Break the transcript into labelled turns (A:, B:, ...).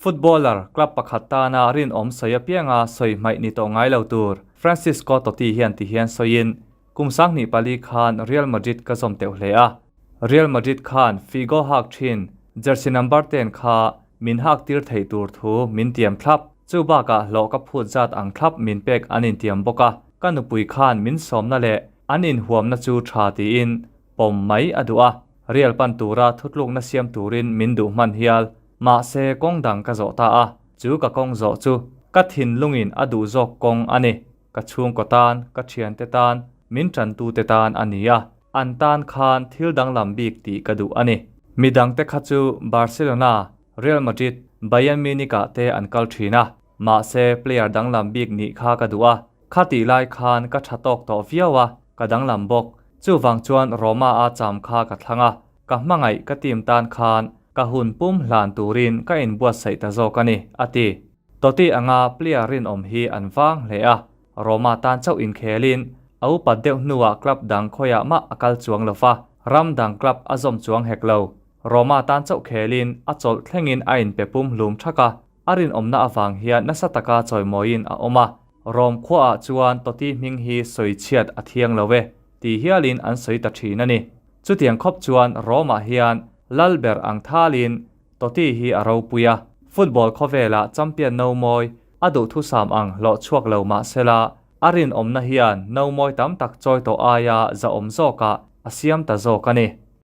A: Footballer club pakhat tana rinawm sawi apianga sawi hmaih ni tawh ngai lo tur Francisco Totti hian ti hian sawiin, Kum 24 khan Real Madrid ka zawm teuh hle a. Real Madrid khan Figo hak thin jersey number ten kha min hak tir theih tur thu min tiam thlap. Chu bakah hlawh ka phut zat ang thlap min pek an intiam bawk a. Ka nupui khan min sawmna leh an inhuamna chu tha tiin pawm mai a duh a. Real pan tura thutlukna siam turin min duh hman hial. Mahse kawng dang ka zawh ta a, chu ka kawng zawh chu ka thinlungin a duh zawk kawng a ni. Ka chhungkaw tan, ka thiante tan, min tantute tan a ni a, an tan khan thil danglam bik tih ka duh a ni. Midangte kha chu Barcelona, Real Madrid, Bayern Munich-ah te an kal thin a, mahse player danglam bik nih kha ka duh a, kha tih lai khan ka tha tawk tawh viau a, ka danglam bawk. Chuvang chuan Roma-a cham kha ka thlang a, Ka hmangaih ka team tan khan ka hun pum hlan turin ka inbuatsaih ta zawk a ni, a ti. Totti anga player rinawm hi an vang hle a, Roma tan chauh inkhelin a upat deuh hnuah club dang khawiah mah a kal chuang lo va, ram dang club a zawm chuang hek lo. Roma tan chauh khelin a chawlh thlengin a inpe pum hlum thak a, a rinawmna avang hian nasa taka chawimawiin a awm a, Rome khuaah chuan Totti hming hi sawichhiat a thiang lo e, ti hialin an sawi ta thin a ni. Chutiang khawp chuan Rome-ah hian lal ber ang thalin Totti hi a ropui a, football khawvelah champion no mawi a duhthusam ang hlawh chhuak lo mah sela, a rinawmna hian no mawi tam tak chawi tawh aia zahawm zawkah a siam ta zawk a ni.